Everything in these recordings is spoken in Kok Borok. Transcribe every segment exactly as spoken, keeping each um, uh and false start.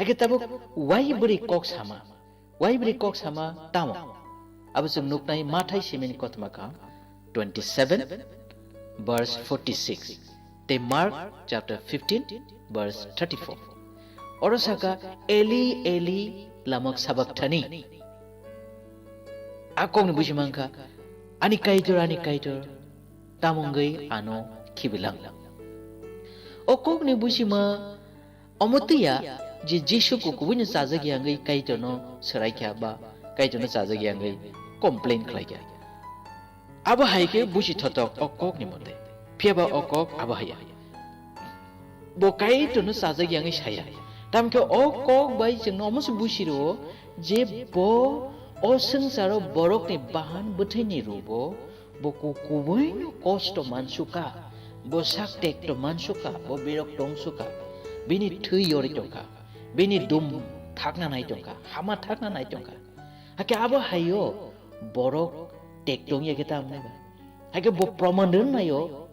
Eke tabuk wai bwrwi kok sama? Wai bwrwi kok sama tamo? Abo chwng nuknai Mathai simini kothoma kha twenty seven verse forty six tei Mark chapter fifteen verse thirty four. Oro saka, "Eli, Eli, lamak sabakthani?" A kokni buisi mankha, "Ani Kaitor, ani Kaitor, tamo wngwi ano khibilang?" O kokni buisi ma omo twiya je Jisu kukubuino chajak ya wngwi Kaitorno swraikha ba Kaitorno chajak ya wngwi complain khlaikha. Abo hai khe buisi thotok o kokni mote. Phiya ba o kok abo haya. Bo Kaitorno chajak ya wngwi saya. Tamkhe o kok bai chwngno omo se buisi rwo je bo o swngcharo borokni bahan bwthwini rubo, bo kukubuino kosto mansukha, bo sak tekto mansukha, bo birok tongsukha, bini thwi yorwi tongkha, bini dum thakna nai tongkha, hama thakna nai tongkha. Hakhe abo haio borok tek tong ya khe ta wngnai ba? Hakhe bo proman rwnaio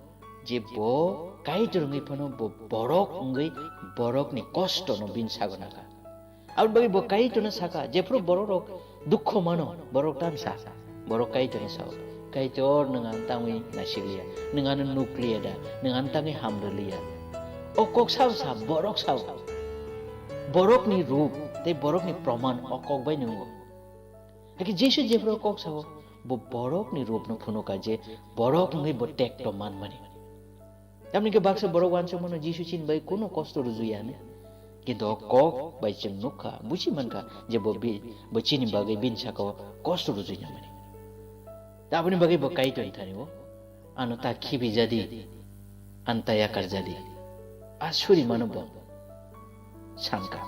je bo Kaitor wngwi phano bo borok wngwi borokni kostono bini sago nakha. Aboni bagwi bo Kaitorno sakha, jephru borokrok dukho mano, borok tamsa, borok Kaitorno sao, "Kaitor, nwng ang tangwi naisik liya, nwng ano nuk liya da, nwng ano tangwi ham rw liya." O kok sao sa, borok sao. Borokni rup tei borokni proman o kok bai nungo. Hakhe Jisu jephru kok sao, bo borokni rupno phunukha je borok wngwi bo tekto manmani. Tamni khe baksa borok uansukmano Jisu chini bai kuno kosto rwjwya hwnwi. Kintu o kok bai chwng nukha, buji mankha je bo bi-, bo chini bagwi bini sakao kosto rwjwina mani. Ta aboni bagwi bo Kaitorni thani-o, "Ano ta khibi jadi, ano ta yakar jadi." A suri mano bo sankha.